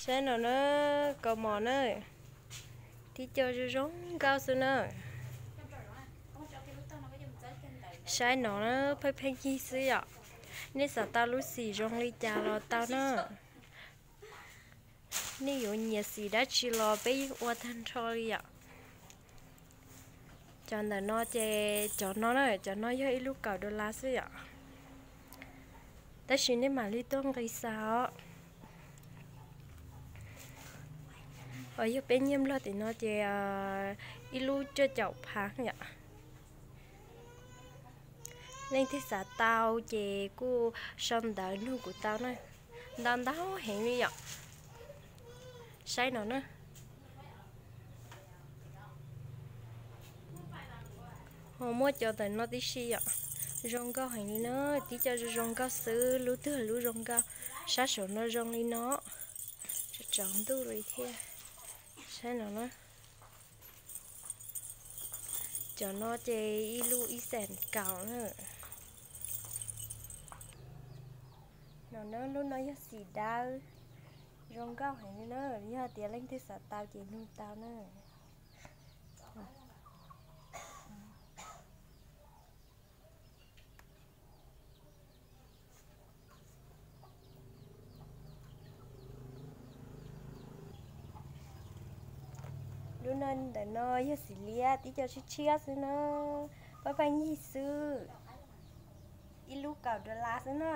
Saib no na, kaus mom na, tib co zoo zoo nkauj xwb na. Saib no na, pheej pheej yig xwb yom. Nej xav tau lub xim zoo li cas los tau na. Nej yuav nyiam xim dab tsi los peb yeej ua tag nrho li yom. Cov ntawm no ces cov no na, cov no yog ib lub kaum dollar xwb yom. Tab sis nej mam li tuaj nqis xav os. Yog peb nyiaj Nplog tim no ces ib lub cuaj caum phav yom. Leej twg xav tau ces kuj sau ntawv nug kuv tau na. Ntau ntau heev li yom. Saib no na. Ho muaj cov ntawm no tib si yom. Zoo nkauj heev li na, tib co zoo zoo nkauj xwb, lub twg lub zoo nkauj. Sab saum no zoo li no, tsaus ntuj li thiab. Saib no na. Cov no ces ib lub ib xees kaum na. No na, lub no yog xim dawb, zoo nkauj heev li na, yog tias leej twg xav tau ces nug tau na. Lub no ntawm no yog xim liab, tib co tshiab tshiab xwb na, pheej pheej yig xwb, ib lub kaum dollar xwb na.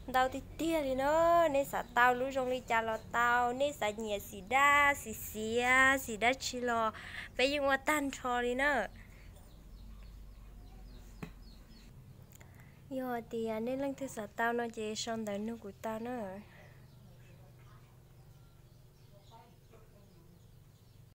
Ntau tiag tiag li na, nej xav tau lub zoo li cas los tau, nej xav nyiam xim dab xim xiav xim dab tsi los peb yeej ua tag nrho li na. Yog tias nej leej twg xav tau no ces sau ntawv nug kuv tau na.